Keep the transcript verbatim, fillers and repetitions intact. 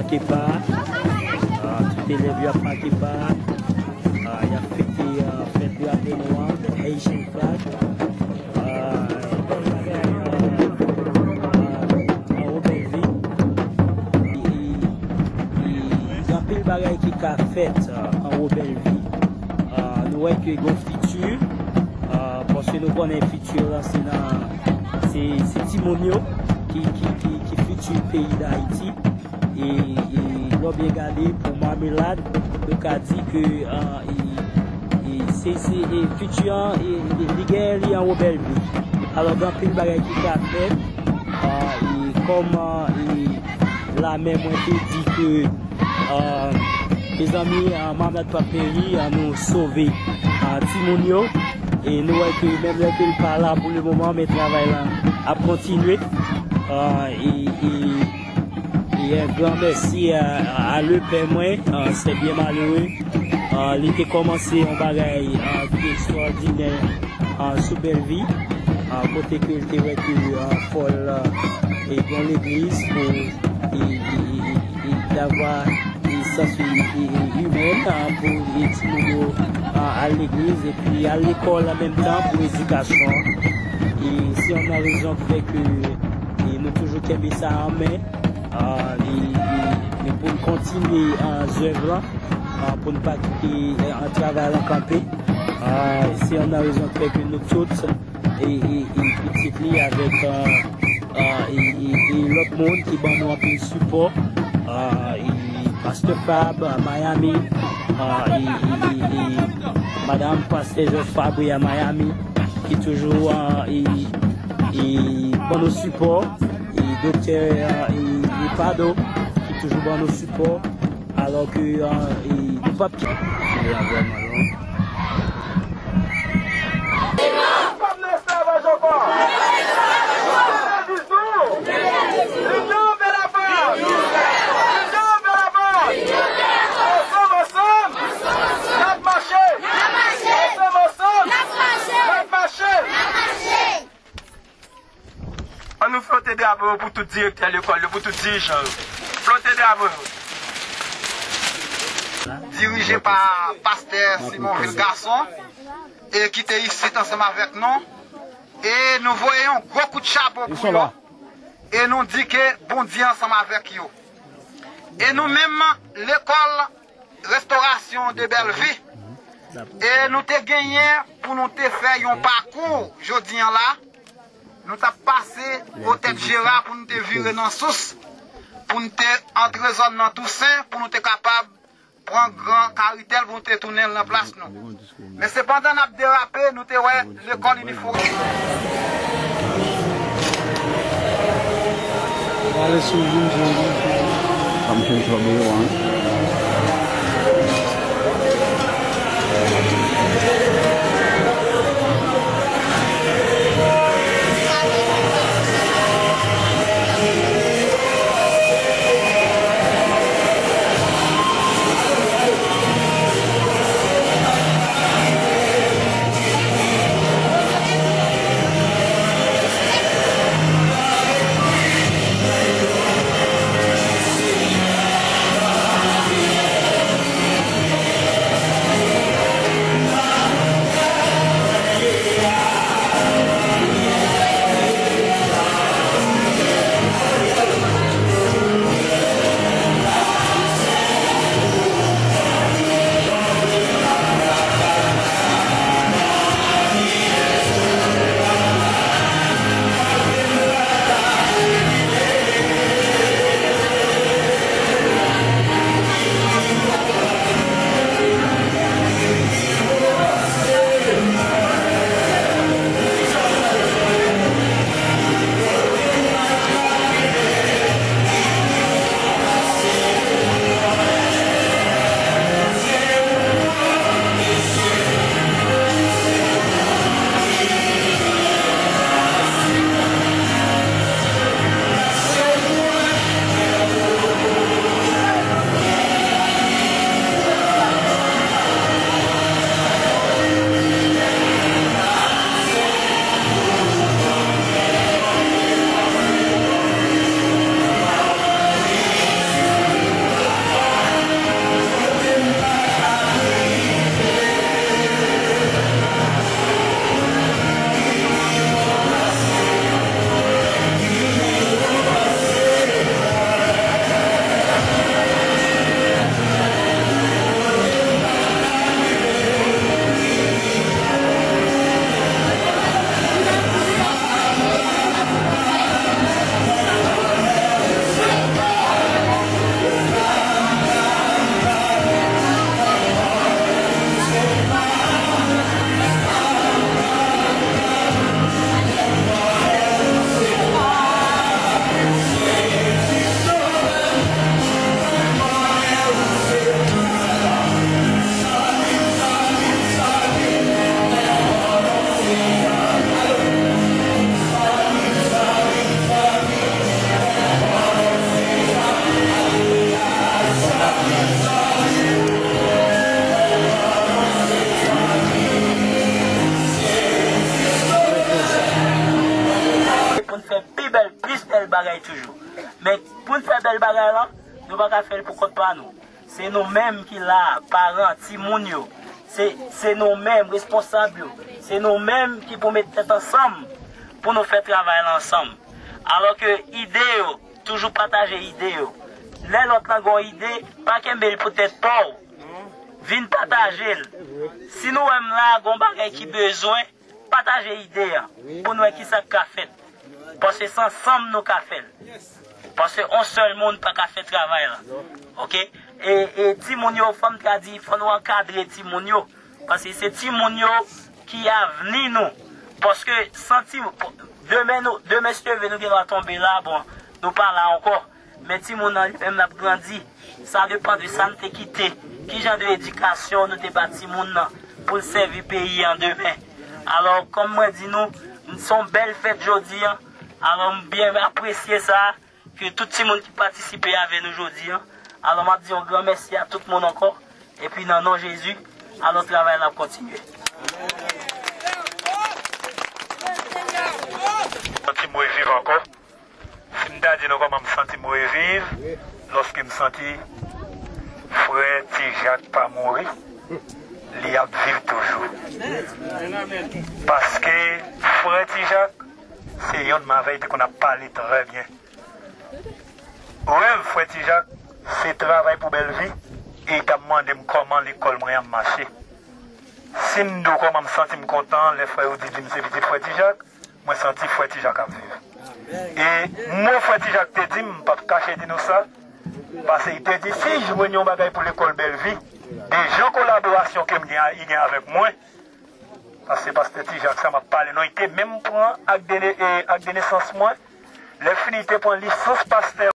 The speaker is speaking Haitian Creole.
Make pa, ah, tout elèv yo ap make pa, ah, y ap fete, ah, fèt drapo nou an, Haitian flag. Ah, bèl bagay, ah, ah, anwo Bèlvi. E, e, e, gen anpil bagay ki ka fèt, ah, anwo Bèlvi. Ah, nou wè ke gen fiti, ah, paske nou konnen fiti la se nan, se, se timoun yo ki, ki, ki, ki fiti peyi Dayiti. E, e lè w byen gade, pou Marmelade, yo ka di ke, ah, e, e se, se, e fiti an, e, e li genyen li anwo Bèlvi. Alò, gen anpil bagay ki ka fèt, ah, e kòm, ah, e lamè mwen te di ke, ah, mezanmi, ah, Marmelade p ap peri, ah, nou sove, ah, timoun yo. E nou wè ke menm lè ke l pa la pou le moman, men travay la ap kontinye. Ah, e, e, E un grand merci à, à, à le pè mwen, ah, se byen malere. Ah, li te kòmanse yon bagay, ah, ki ekstwòdinè, ah, sou Bèlvi, ah, kote ke l te wè ke, ah, fò l, ah, e gen legliz pou, e, e, e, e, e, davwa, e, sans, e, e, e, imèn, ah, pou, e, timoun yo, ah, al legliz, epi al lekòl an menm tan pou edikasyon. E se youn nan rezon ki fè ke, e, nou toujou kenbe sa an men. Ah, e, e, e pou n kontinye, ah, zèv lan, ah, pou n pa kite, eh, ah, travay lan kanpe. Ah, se youn nan rezon ki fè ke nou tout, e, e, e pitit li avèk, ah, ah, e, e, e lòt moun ki ban nou anpil sipò. Ah, e Pastè Fab, ah, Miami, ah, e, e, e, e madanm Pastè Jòj Fabri a Miami, ki toujou, ah, e, e ban nou sipò. E doktè, e, e Pado, ki toujou ban nou sipò, alò ke, e, nou p ap kite. N ap nan esklavaj ankò. Lè dis nou, linyon fè lafòs. Linyon fè lafòs. Ansanm, ansanm, n ap mache. Ansanm, ansanm, n ap mache. Ann nou flote drapo yo pou tout direktè lekòl yo, pou tout dirijan yo. Flote drapo yo. Dirije pa pastè Simon Vilgason, e ki te isit ansanm avèk nou. E nou voye yon gwo kout chapo pou yo. E nou di ke Bondye ansanm avèk yo. E nou menm, lekòl Restorasyon de Bèlvi. E nou te genyen pou nou te fè yon pakou jodi an la. Nou t ap pase Otèt Jera pou nou te vire nan Sous, pou nou te antre zòn nan Tousen, pou nou te kapab pran Gran Karitèl pou nou te tounen l nan plas nou. Men sepandan n ap derape, nou te wè lekòl Inifo. Prale sou vin jodi. Sa m chanje sa m yo an. bagay toujou. Men pou n fè bèl bagay lan, nou pa ka fè l pou kont pa nou. Se nou menm ki la, paran, timoun yo. Se, se nou menm, responsab yo. Se nou menm ki pou met tèt ansanm pou nou fè travay la ansanm. Alò ke ide yo, toujou pataje ide yo. Lè lòt lan gon ide, pa kenbe l pou tèt pa w. Vin pataje l. Si nou wè m la, gon bagay ki bezwen, pataje ide a pou n wè ki sa k ka fèt. Paske se ansanm nou ka fè l. Paske on sèl moun pa ka fè travay la. Oke? E, e timoun yo, fò m ta di, fò nou ankadre timoun yo. Paske se timoun yo ki avni nou. Paske san ti, demen nou, demen si Dye vle nou gen dwa tonbe la, bon, nou pa la ankò. Men timoun nan li menm l ap grandi. Sa depann de sa n te kite. Ki jan de edikasyon nou te ba timoun nan pou l sèvi peyi an demen. Alò, kòm mwen di nou, se yon bèl fèt jodi an. Alò, m byen apresye sa, ke tout timoun ki patisipe avè nou jodi an. Alò, m ap di yon gran mèsi a tout moun ankò. Epi nan non Jezi, alò travay la ap kontinye. Santi m reviv ankò. Si m ta di nou kòman m santi m reviv, lòske m santi frè Ti Jak pa mouri, li ap viv toujou. Paske frè Ti Jak, se yonn m avè l te konn ap pale trè byen. Rèv frè Ti Jak, se travay pou bèl vi, e li t ap mande m kòman lekòl mwen an mache. Si m di w kòman m santi m kontan, lè frè yo di di m se pitit frè Ti Jak, mwen santi frè Ti Jak ap viv. E mo frè Ti Jak te di m, m p ap kache di nou sa, paske li te di, si l jwenn yon bagay pou lekòl Bèlvi, de jan kolaborasyon ke m gen, li gen avèk mwen, paske pastè Ti Jak sa m ap pale, non, li te menm pran ak de, e, ak de nesans mwen. Lè fini, li te pran lisans pastè.